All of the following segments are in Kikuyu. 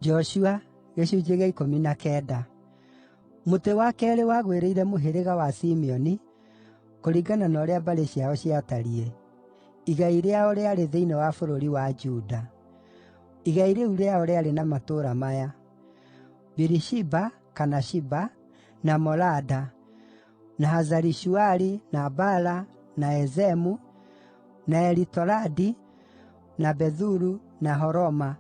Joshua, gĩcunjĩ gĩa 19. Mũtĩ wa keerĩ wagwĩrĩire mũhĩrĩga wa Simeoni, kũringana na ũrĩa mbarĩ ciao ciatariĩ. Igai rĩao rĩarĩ thĩinĩ wa bũrũri wa Juda. Igai rĩu rĩao rĩarĩ na matũũra maya: Birishiba (kana Shiba), na Molada, na Hazari-Shuali, na Bala, na Ezemu, na Elitoladi, na Bethulu, na Horoma,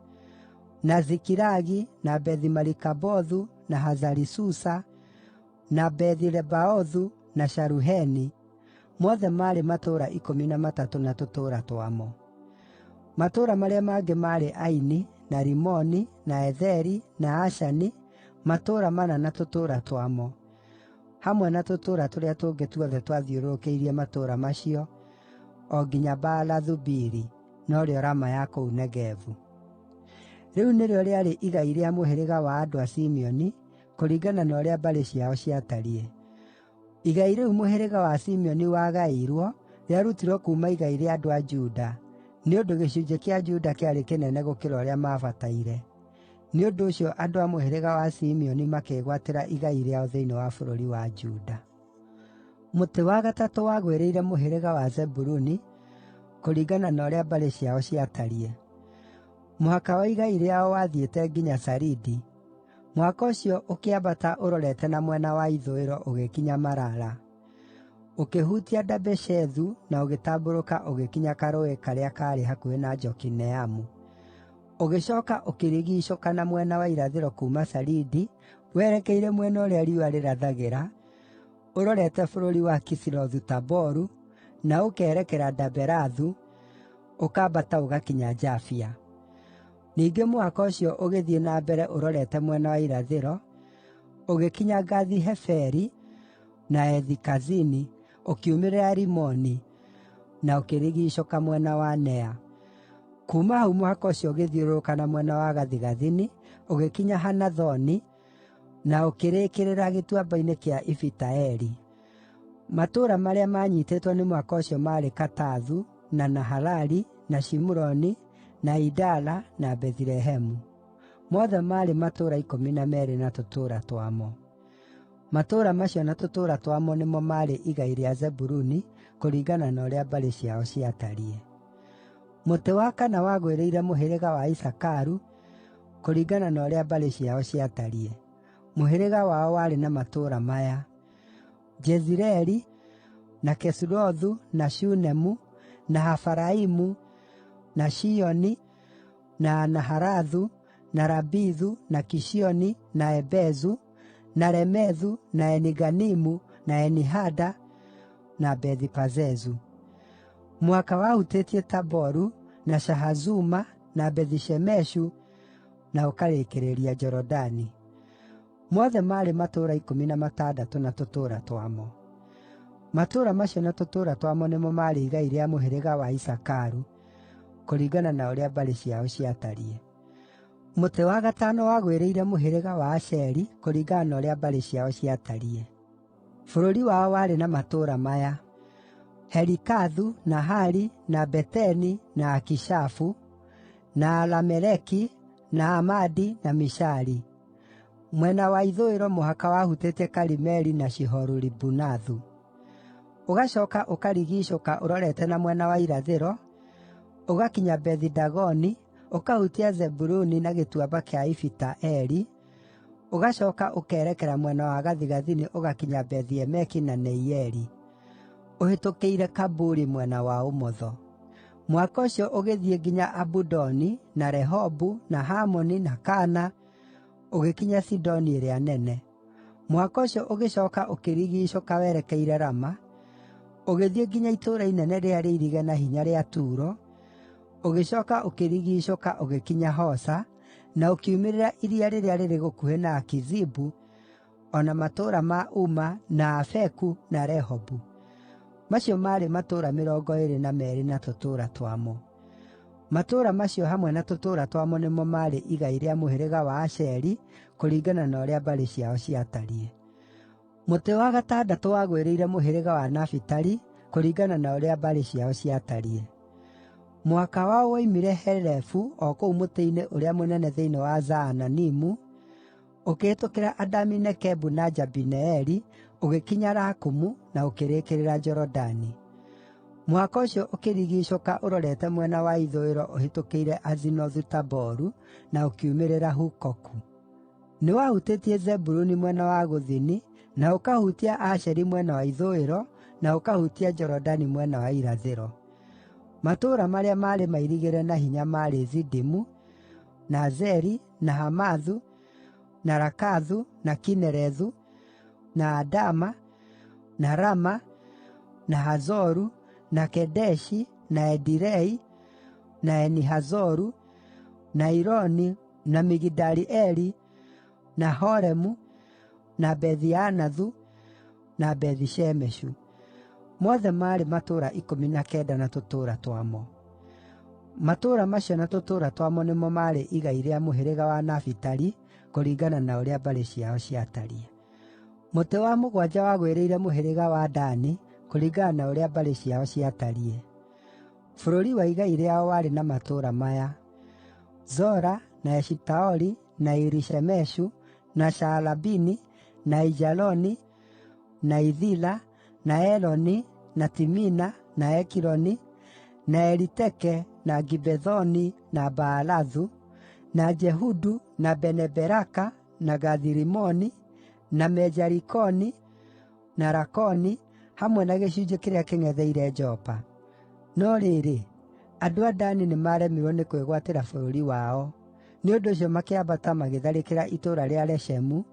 na Zikilagi, na Bethi-Marikabothu, na Hazari-Susa, na Bethi-Lebaothu, na Sharuheni; mothe maarĩ matũũra 13 na tũtũũra twamo. Matũũra marĩa mangĩ maarĩ Aini, na Rimoni, na Etheri, na Ashani, matũũra mana na tũtũũra twamo, hamwe na tũtũũra tũrĩa tũngĩ tuothe twathiũrũrũkĩirie matũũra macio, o nginya Baalathu-Biri, norĩo Rama ya kũu Negevu. Rĩu nĩrĩo rĩarĩ igai rĩa mũhĩrĩga wa andũ a Simeoni, kũringana na ũrĩa mbarĩ ciao ciatariĩ. Igai rĩu mũhĩrĩga wa Simeoni wagaĩirwo rĩarutirwo kuuma igai rĩa andũ a Juda, nĩ ũndũ gĩcunjĩ kĩa Juda kĩarĩ kĩnene gũkĩra ũrĩa maabataire. Nĩ ũndũ ũcio andũ a mũhĩrĩga wa Simeoni makĩĩgwatĩra igai rĩao thĩinĩ wa bũrũri wa Juda. Mũtĩ wa gatatũ wagwĩrĩire mũhĩrĩga wa Zebuluni, kũringana na ũrĩa mbarĩ ciao ciatariĩ. Mũhaka wa igai rĩao wathiĩte nginya Saridi. Mũhaka ũcio ũkĩambata ũrorete na mwena wa ithũĩro ũgĩkinya Marala, ũkĩhutia Dabeshethu na ũgĩtambũrũka ũgĩkinya karũũĩ karĩa kaarĩ hakuhĩ na Jokineamu. Ũgĩcooka ũkĩrigiicũka na mwena wa irathĩro kuuma Saridi werekeire mwena ũrĩa riũa rĩrathagĩra, ũrorete bũrũri wa Kisilothu-Taboru, na ũkerekera Daberathu, ũkambata ũgakinya Jafia. Ningĩ mũhaka ũcio ũgĩthiĩ na mbere ũrorete mwena wa irathĩro, ũgĩkinya Gathi-Heferi na Ethi-Kazini, ũkiumĩrĩra Rimoni, na ũkĩrigiicũka mwena wa Nea. Kuuma hau mũhaka ũcio ũgĩthiũrũrũka na mwena wa gathigathini, ũgĩkinya Hanathoni, na ũkĩrĩkĩrĩra gĩtuamba-inĩ kĩa Ifita-Eli. Matũũra marĩa maanyiitĩtwo nĩ mũhaka ũcio maarĩ Katathu, na Nahalali, na Shimuroni, na Idala, na Bethilehemu. Mothe maarĩ matũũra 12 na tũtũũra twamo. Matũũra macio na tũtũũra twamo nĩmo maarĩ igai rĩa Zebuluni, kũringana na ũrĩa mbarĩ ciao ciatariĩ. Mũtĩ wa kana wagwĩrĩire mũhĩrĩga wa Isakaru, kũringana na ũrĩa mbarĩ ciao ciatariĩ. Mũhĩrĩga wao warĩ na matũũra maya: Jezireeli, na Kesulothu, na Shunemu, na Hafaraimu, na Shioni, na Naharathu, na Rabithu, na Kishioni, na Ebezu, na Remethu, na Eni-Ganimu, na Eni-Hada, na Bethi-Pazezu. Mũhaka wahutĩtie Taboru, na Shahazuma, na Bethi-Shemeshu, na ũkarĩkĩrĩria Jorodani. Mothe maarĩ matũũra 16 na tũtũũra twamo. Matũũra macio na tũtũũra twamo nĩmo maarĩ igai rĩa mũhĩrĩga wa Isakaru, kũringana na ũrĩa mbarĩ ciao ciatariĩ. Mũtĩ wa gatano wagwĩrĩire mũhĩrĩga wa Asheri kũringana na ũrĩa mbarĩ ciao ciatariĩ. Bũrũri wao warĩ na matũũra maya: Helikathu, na Hali, na Beteni, na Akishafu, na Alameleki, na Amadi, na Mishali. Mwena wa ithũĩro mũhaka wahutĩtie Karimeli na Shihoru-Libunathu. Ũgacooka ũkarigiicũka ũrorete na mwena wa irathĩro, ũgakinya Bethi-Dagoni, ũkahutia Zebuluni na Gĩtuamba kĩa Ifita-Eli, ũgacooka ũkerekera mwena wa gathigathini ũgakinya Bethi-Emeki na Neieli, ũhĩtũkĩire Kabuli mwena wa ũmotho. Mũhaka ũcio ũgĩthiĩ nginya Abudoni, na Rehobu, na Hamoni, na Kana, ũgĩkinya Sidoni ĩrĩa Nene. Mũhaka ũcio ũgĩcooka ũkĩrigiicũka werekeire Rama, ũgĩthiĩ nginya itũũra inene rĩrĩa rĩirige na hinya rĩa Turo, ũgĩcooka ũkĩrigiicũka ũgĩkinya Hosa, na ũkiumĩrĩra iria rĩrĩa rĩrĩ gũkuhĩ na Akizibu, o na matũũra ma Uma, na Afeku, na Rehobu. Macio maarĩ matũũra 22 na tũtũũra twamo. Matũũra macio hamwe na tũtũũra twamo nĩmo maarĩ igai rĩa mũhĩrĩga wa Asheri kũringana na ũrĩa mbarĩ ciao ciatariĩ. Mũtĩ wa gatandatũ wagwĩrĩire mũhĩrĩga wa Nafitali kũringana na ũrĩa mbarĩ ciao ciatariĩ. Mũhaka wao woimire Helefu o kũu mũtĩ-inĩ ũrĩa mũnene thĩinĩ wa Zaananimu, ũkĩhĩtũkĩra Adami-Nekebu na Jabineeli, ũgĩkinya Lakumu, na ũkĩrĩkĩrĩra Jorodani. Mũhaka ũcio ũkĩrigiicũka ũrorete mwena wa ithũĩro ũhĩtũkĩire Azinothu-Taboru, na ũkiumĩrĩra Hukoku. Nĩwahutĩtie Zebuluni mwena wa gũthini, na ũkahutia Asheri mwena wa ithũĩro, na ũkahutia Jorodani mwena wa irathĩro. Matũũra marĩa maarĩ mairigĩre na hinya maarĩ Zidimu, na Zeri, na Hamathu, na Rakathu, na Kinerethu, na Adama, na Rama, na Hazoru, na Kedeshi, na Edirei, na Eni-Hazoru, na Ironi, na Migidali-Eli, na Horemu, na Bethi-Anathu, na Bethi-Shemeshu. Mothe maarĩ matũũra 19 na tũtũũra twamo. Matũũra macio na tũtũũra twamo nĩmo maarĩ igai rĩa mũhĩrĩga wa Nafitali, kũringana na ũrĩa mbarĩ ciao ciatariĩ. Mũtĩ wa mũgwanja wagwĩrĩire mũhĩrĩga wa Dani, kũringana na ũrĩa mbarĩ ciao ciatariĩ. Bũrũri wa igai rĩao warĩ na matũũra maya: Zora, na Eshitaoli, na Iri-Shemeshu, na Shaalabini, na Aijaloni, na Ithila, na Eloni, na Timina, na Ekironi, na Eliteke, na Gibethoni, na Baalathu, na Jehudu, na Bene-Beraka, na Gathi-Rimoni, na Mejarikoni, na Rakoni, hamwe na gĩcunjĩ kĩrĩa kĩng'etheire Jopa. No rĩrĩ, andũ a Dani nĩmaremirwo nĩ kwĩgwatĩra bũrũri wao; nĩ ũndũ ũcio makĩambata magĩtharĩkĩra itũũra rĩa Leshemu,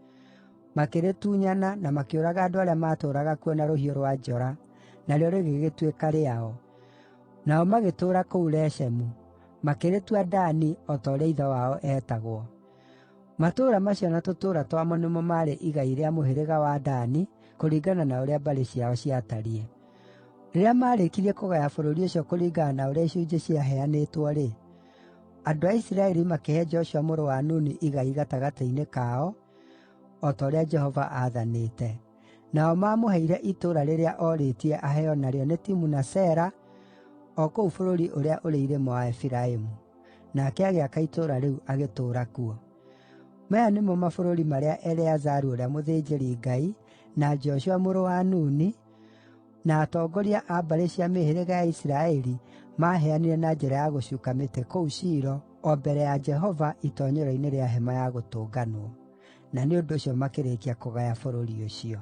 makĩrĩtunyana na makĩũraga andũ arĩa maatũũraga kuo na rũhiũ rwa njora, narĩo rĩgĩgĩtuĩka rĩao. Nao magĩtũũra kũu Leshemu, makĩrĩtua Dani o ta ũrĩa ithe wao eetagwo. Matũũra macio na tũtũũra twamo nĩmo maarĩ igai rĩa mũhĩrĩga wa Dani, kũringana na ũrĩa mbarĩ ciao ciatariĩ. Rĩrĩa maarĩkirie kũgaya bũrũri ũcio kũringana na ũrĩa icunjĩ ciaheanĩtwo-rĩ, andũ a Isiraeli makĩhe Joshua mũrũ wa Nuni igai gatagatĩ-inĩ kao, o ta ũrĩa Jehova aathanĩte. Nao maamũheire itũũra rĩrĩa orĩtie aheo narĩo nĩ Timuna-Sera o kũu bũrũri ũrĩa ũrĩ irĩma wa Efiraimu. Nake agĩaka itũũra rĩu agĩtũũra kuo. Maya nĩmo mabũrũri marĩa Eleazaru ũrĩa mũthĩnjĩri-Ngai, na Joshua mũrũ wa Nuni, na atongoria a mbarĩ cia mĩhĩrĩga ya Isiraeli maaheanire na njĩra ya gũcuuka mĩtĩ kũu Shilo o mbere ya Jehova itoonyero-inĩ rĩa Hema-ya-Gũtũnganwo. Na nĩ ũndũ ũcio makĩrĩkia kũgaya bũrũri ũcio.